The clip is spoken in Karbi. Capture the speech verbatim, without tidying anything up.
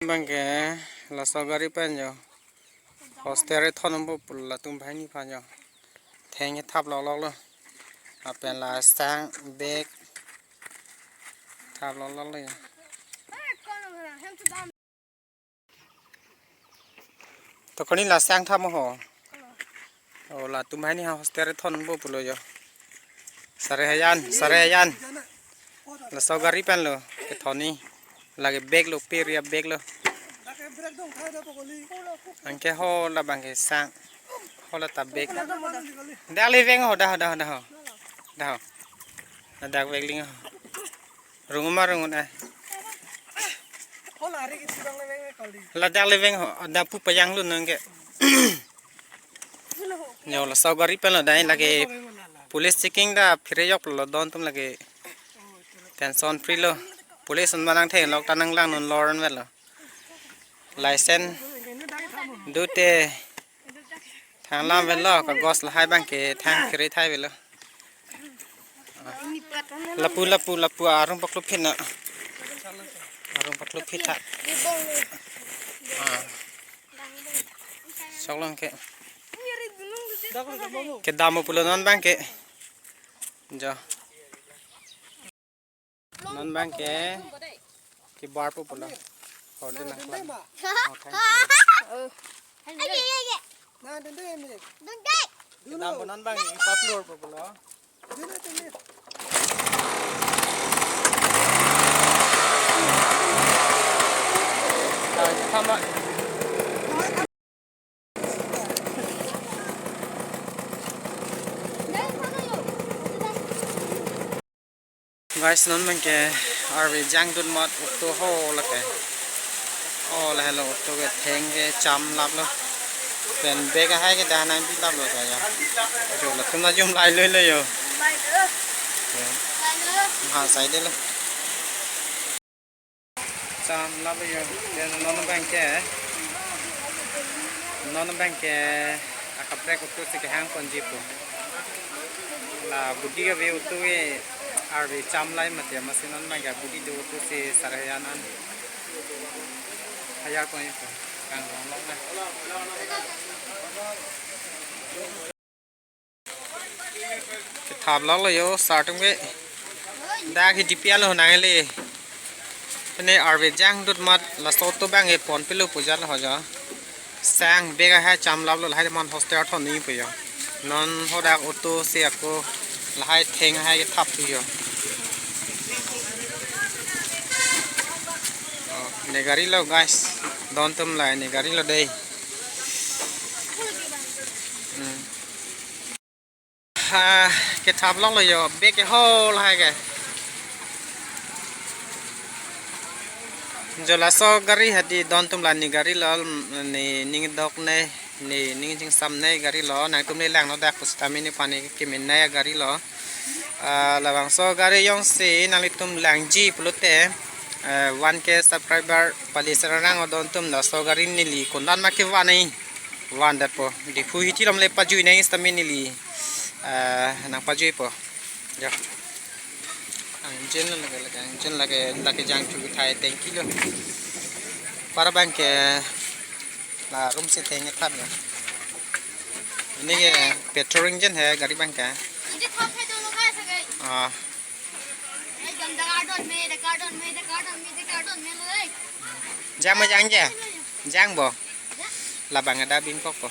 Bangke laso gari pen jo hostel ri thon po pu latum banghini aphan jo theng kethap lok lok lo. Lapen la sang bag thap lok lok lo jo. To koni la sang thap mo ho. O latum banghini ha hostel ri thon po pulo jo. Sare hayan, sare hayan. Laso gari pen lo kethon ni. Lake bag lo, peri a-bag lo. Anke ho la bangke sang. Ho la ta bag. Dak le veng ho, dak ho, dak ho, dak ho. Dak ho. Ladak bag ling ho. Rung ma rung un ai. Ladak le veng ho, dak pu pajang lo nang ke. Jo laso gari pen lo dai lake police checking ta phere jok lo, don atum lake tension free lo. Police un manang the lok ta nang lang non lor an vet lo. License do te thang lam vet lo, kagos lahai bangke thang kiri thai vet lo. Lapu lapu lapu arung paklup phin na. Arung paklup phin tha. Ah. Sok long ke. Kedam pulo non bangke. Jo. Non bangke kebar po pulo. Horde nang klam. Oh, thank you. Kedam po non bangke kepaplor po pulo. Ah, sama. Guys, non bangke arve jangdun mat auto ho lake. Oh, lahelo auto ke theng ke cham lap lo. Pen bag ahai ke dah nangpi lap lo kaya. Jo latum ta jum lai lo lo jo. Jo. Ha sai de lo. Cham lap lo jo. Pen non bangke. Non bangke akaprek auto si kehang ponji po. La budi kave auto ke arve cham lai mati, amatsi non bangke budi do auto si sare hayan an. Hajar ponji po. Kang long long na. Kethap lok lo jo, sar atum ke. Dak hi D P L ho nang le. Pine arve jangdun mat laso auto bangke ponpe lo pu jat lo ho jo. Sang bag ahai cham lap lo, lahai man hostel thon ni po jo. Non ho dak auto si ako lahai theng ahai kethap po jo. Oh, ne gari lo guys. Don atum la ne gari lo dei. Hmm. Ha, kethap lok lo jo, bag ke ho lahai ke. Jo laso gari hadi don atum la ne gari lo, ne ning dok ne, ne ning jingsam ne gari lo, nangtum le lang no dak pusitame nephan ne kemen ne gari lo. Ah, labangso gari jongsi nanglitum langji pulote, eh, one K subscriber pali serang o don atum laso gari neli konat ma kevan nai. Van dat po. Diphu hithi lom le pajui nai sitame neli, eh, nang pajui po. Jo. Engine lo lake, lake engine lake, lake jangthu kethai tanki lo. Para bangke la room si theng thap ya. Ini ke petrol engine hai gari bangke. Ah. Jang ma jang je? Jang bo. Labang ada bin kok po.